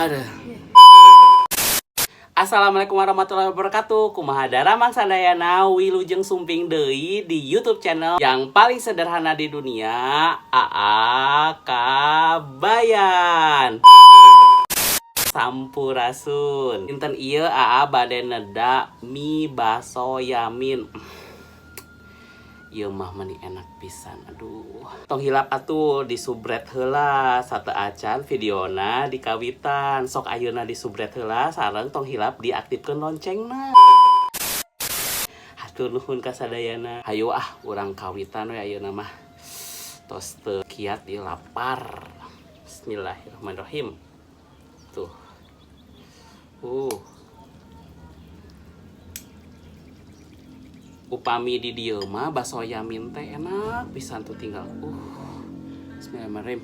Aduh. Assalamualaikum warahmatullahi wabarakatuh. Kumaha daramang sadayana, wilujeng sumping deui di YouTube channel yang paling sederhana di dunia, AA Kabayan. Sampurasun. Dinten ieu AA bade neda mie baso yamin. Ieu mah meni enak pisan. Aduh. Tong hilap atuh di subret heula sateuacan videona dikawitan. Sok ayeuna di subret heula sareng tong hilap diaktifkeun loncengna. Hatur nuhun ka sadayana. Hayu ah, urang kawitan we ayeuna mah. Tos teu kiat ieu lapar. Bismillahirrahmanirrahim. Tuh. Upami di dieu mah baso yamin teh enak pisan tuh tinggal. Bismillahirrahmanirrahim.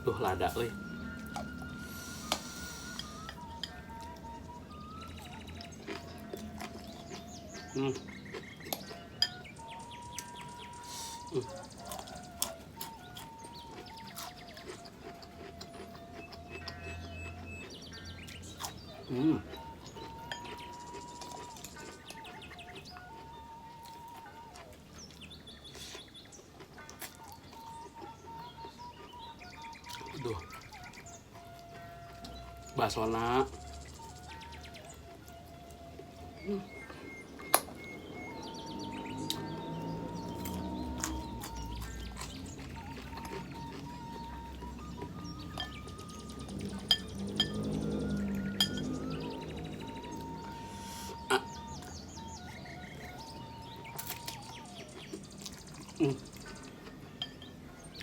Duh, lada euy. Duh. Basona.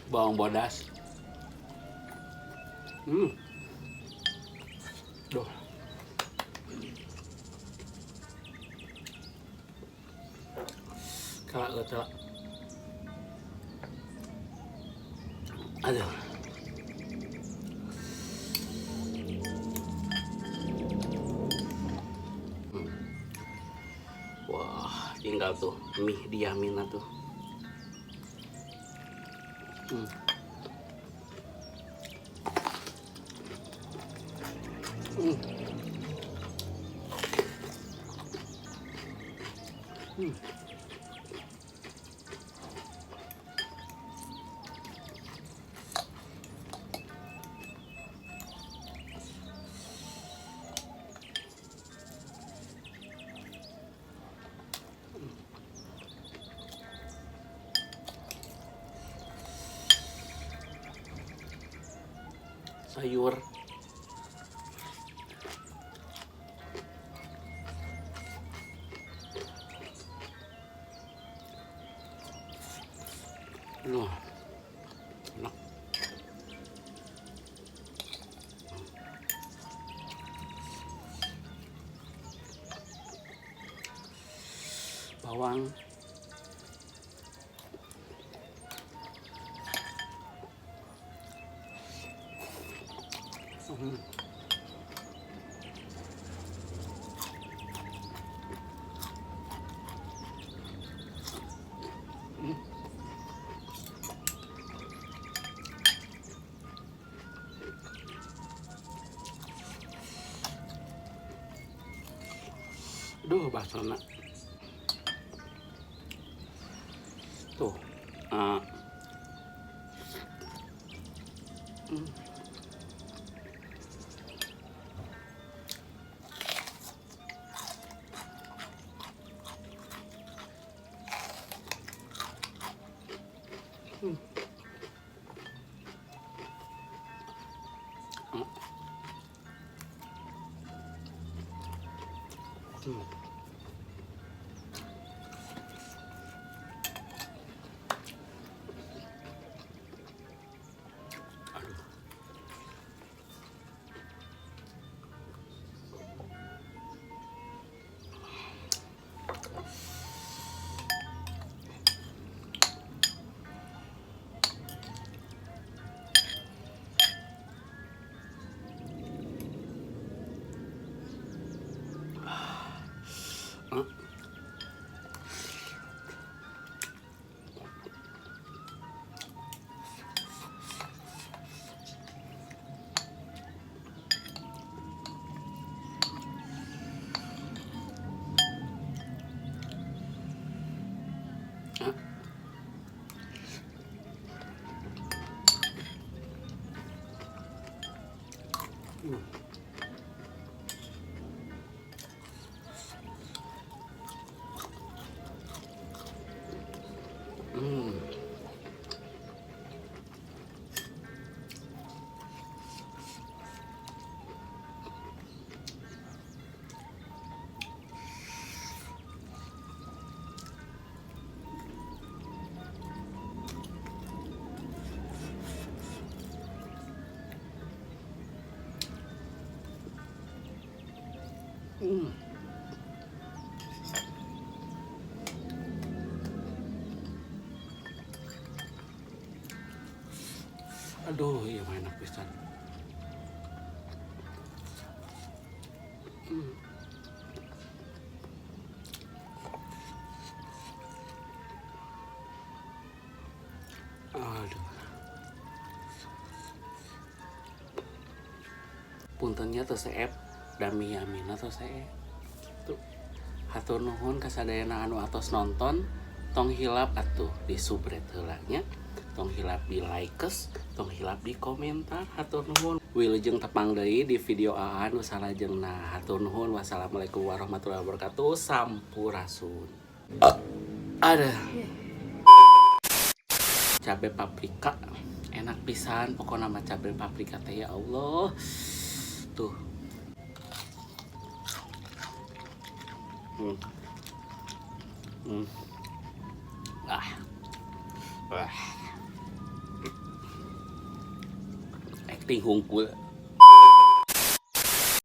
Bawang bodas. Duh. Kalau teh. Aduh. Wah, tinggal tuh mie diamin tuh. Sayur. Wah, enak. Bawang. Duh, basona. Tuh. Aduh. Aduh, ieu mah enak pisan. Aduh. Punten nya teu seep, da mie yaminna teu seep. Gitu. Hatur nuhun kasadayana anu atos nonton, tong hilap atuh di subscribe heula nya. Tong hilap di likes, tong hilap di komentar. Hatur nuhun. Wilujeng tepang deui di video AA nu salajengna. Hatur nuhun. Wassalamualaikum warahmatullahi wabarakatuh. Sampurasun. Ada. Cabe paprika enak pisan pokoknya mah cabe paprika teh, ya Allah. Tuh. Ah. Ah. Acting hungkul.